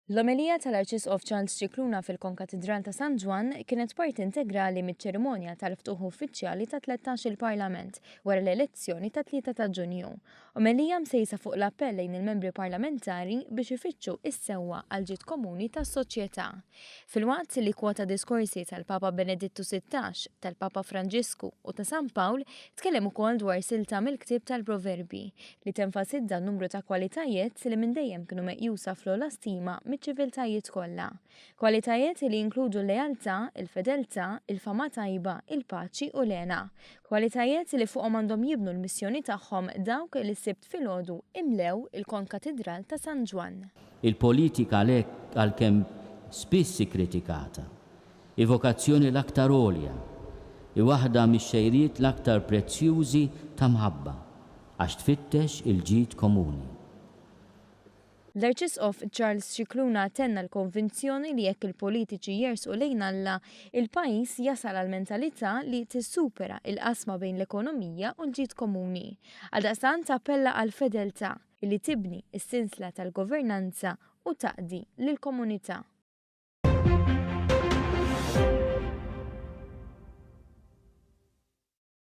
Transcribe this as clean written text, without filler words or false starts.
L-omelija tal-Arċisqof Charles Scicluna fil-Konkatidral ta' San Ġwann kienet parti integrali miċ-ċerimonja tal-ftuħ uffiċjali ta' 13-il Parlament wara l-elezzjoni tat-3 ta' Ġunju. Omelija msejsa fuq l-appell lejn il-membri parlamentari biex ifittxu s-sewwa għall-ġid komuni tas-soċjetà. Filwaqt li kkwota diskorsi tal-Papa Benedittu 16, tal-Papa Franġisku u ta' San Pawl, tkellem ukoll dwar silta mill-ktieb tal-Proverbji, li tenfasizza numru ta' kwalitajiet li minn dejjem kienu meqjusa fl-ogħla stima miċ-ċiviltajiet kollha. Kwalitajiet li jinkludu l-lealtà, il-fedeltà, il-fama tajba, il-paċi u l-hena. Kwalitajiet li fuqhom għandhom jibnu l-missjoni tagħhom dawk li s-Sibt filgħodu imlew il-Konkatidral ta' San Ġwann. Il-politika għalhekk, għalkemm spiss ikkritikata, hi vokazzjoni l-aktar għolja, hi waħda mix-xejriet l-aktar prezzjużi ta' mħabba, għax tfittex il-ġid komuni. L-Arċisqof Charles Scicluna tenna l-konvinzjoni li jekk il-politiċi jersqu lejn Alla, il-pajjiż jasal għal mentalità li tissupera l-qasma bejn l-ekonomija u l-ġid komuni. Għaldaqstant appella għall-fedeltà, li tibni s-sinsla tal-governanza u taqdi lill-komunità.